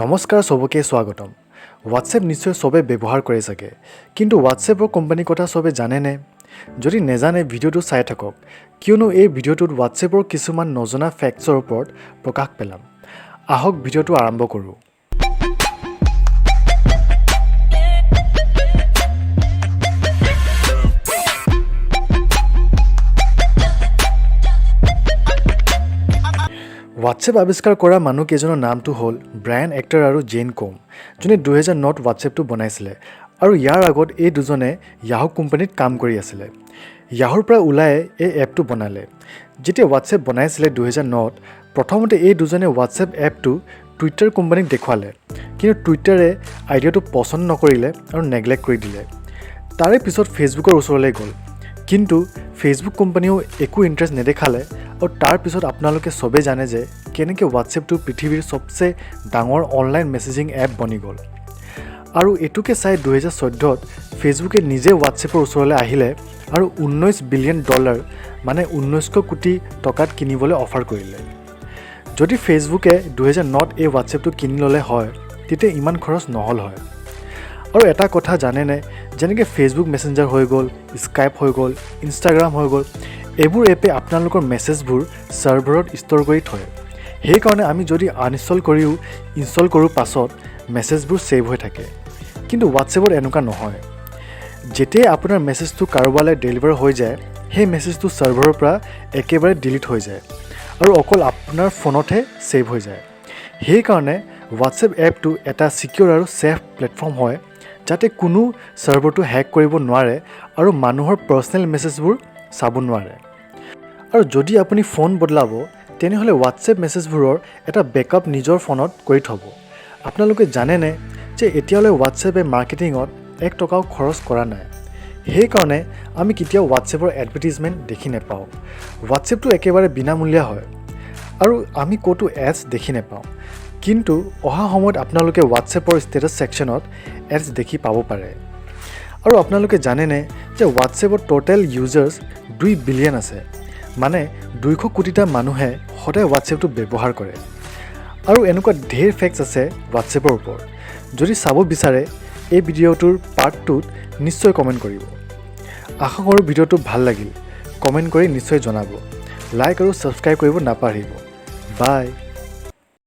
নমস্কাৰ, চবকে স্বাগতম। হোৱাটছএপ নিশ্চয় চবে ব্যৱহাৰ কৰে চাগে, কিন্তু হোৱাটছএপৰ কোম্পানীৰ কথা চবে জানেনে? যদি নেজানে, ভিডিঅ'টো চাই থাকক, কিয়নো এই ভিডিঅ'টোত হোৱাটছএপৰ কিছুমান নজনা ফেক্টছৰ ওপৰত প্ৰকাশ পেলাম। আহক, ভিডিঅ'টো আৰম্ভ কৰোঁ। হোৱাটছএপ আৱিষ্কাৰ কৰা মানুহকেইজনৰ নামটো হ'ল ব্ৰায়ান এক্টাৰ আৰু জেন কোম, যোনে 2009ত হোৱাটছএপটো বনাইছিলে আৰু ইয়াৰ আগত এই দুজনে য়াহু কোম্পানীত কাম কৰি আছিলে। য়াহুৰ পৰা ওলাই এই এপটো বনালে। যেতিয়া হোৱাটছএপ বনাইছিলে 2009ত, প্ৰথমতে এই দুজনে হোৱাটছএপ এপটো টুইটাৰ কোম্পানীক দেখুৱালে, কিন্তু টুইটাৰে আইডিয়াটো পচন্দ নকৰিলে আৰু নেগলেক্ট কৰি দিলে। তাৰে পিছত ফেচবুকৰ ওচৰলৈ গ'ল, কিন্তু ফেচবুক কোম্পানীয়েও একো ইণ্টাৰেষ্ট নেদেখালে। আৰু তাৰপিছত আপোনালোকে চবেই জানে যে কেনেকৈ হোৱাটছএপটো পৃথিৱীৰ চবচে ডাঙৰ অনলাইন মেছেজিং এপ বনি গ'ল। আৰু এইটোকে চাই 2014ত ফেচবুকে নিজে হোৱাটছএপৰ ওচৰলৈ আহিলে আৰু 19 বিলিয়ন ডলাৰ, মানে 1900 কোটি টকাত কিনিবলৈ অফাৰ কৰিলে। যদি ফেচবুকে 2009ত এই হোৱাটছএপটো কিনি ল'লে হয়, তেতিয়া ইমান খৰচ নহ'ল হয়। আৰু এটা কথা জানেনে, যেনেকৈ ফেচবুক মেছেঞ্জাৰ হৈ গ'ল, স্কাইপ হৈ গ'ল, ইনষ্টাগ্ৰাম হৈ গ'ল, এইবোৰ এপে আপোনালোকৰ মেছেজবোৰ ছাৰ্ভাৰত ষ্ট'ৰ কৰি থয়। সেইকাৰণে আমি যদি আনইনষ্টল কৰিও ইনষ্টল কৰোঁ, পাছত মেছেজবোৰ ছেভ হৈ থাকে। কিন্তু হোৱাটছএপত এনেকুৱা নহয়। যেতিয়াই আপোনাৰ মেছেজটো কাৰোবালৈ ডেলিভাৰ হৈ যায়, সেই মেছেজটো ছাৰ্ভাৰৰ পৰা একেবাৰে ডিলিট হৈ যায় আৰু অকল আপোনাৰ ফোনতহে ছেভ হৈ যায়। সেইকাৰণে হোৱাটছএপ এপটো এটা ছিকিয়'ৰ আৰু ছেফ প্লেটফৰ্ম হয়, যাতে কোনো ছাৰ্ভাৰটো হেক কৰিব নোৱাৰে আৰু মানুহৰ পাৰ্চনেল মেছেজবোৰ চাব নোৱাৰে। আৰু যদি আপুনি ফোন বদলাব, তেনেহ'লে হোৱাটছএপ মেছেজবোৰৰ এটা বেকআপ নিজৰ ফোনত কৰি থ'ব। আপোনালোকে জানেনে যে এতিয়ালৈ হোৱাটছএপে মাৰ্কেটিঙত 1 টকাও খৰচ কৰা নাই? সেইকাৰণে আমি কেতিয়াও হোৱাটছএপৰ এডভাৰটিজমেণ্ট দেখি নাপাওঁ। হোৱাটছএপটো একেবাৰে বিনামূলীয়া হয় আৰু আমি ক'তো এডছ দেখি নাপাওঁ। কিন্তু অহা সময়ত আপোনালোকে হোৱাটছএপৰ ষ্টেটাছ ছেকশ্যনত এডছ দেখি পাব পাৰে। আৰু আপোনালোকে জানেনে যে হোৱাটছএপত ট'টেল ইউজাৰ্ছ 2 বিলিয়ন আছে? মানে 200 কোটিটা মানুহে সদায় হোৱাটছএপটো ব্যৱহাৰ কৰে। আৰু এনেকুৱা ঢেৰ ফেক্টছ আছে হোৱাটছএপৰ ওপৰত। যদি চাব বিচাৰে, এই ভিডিঅ'টোৰ পাৰ্ট টুত নিশ্চয় কমেণ্ট কৰিব। আশা কৰোঁ ভিডিঅ'টো ভাল লাগিল। কমেণ্ট কৰি নিশ্চয় জনাব। লাইক আৰু ছাবস্ক্ৰাইব কৰিব নাপাহৰিব। বাই।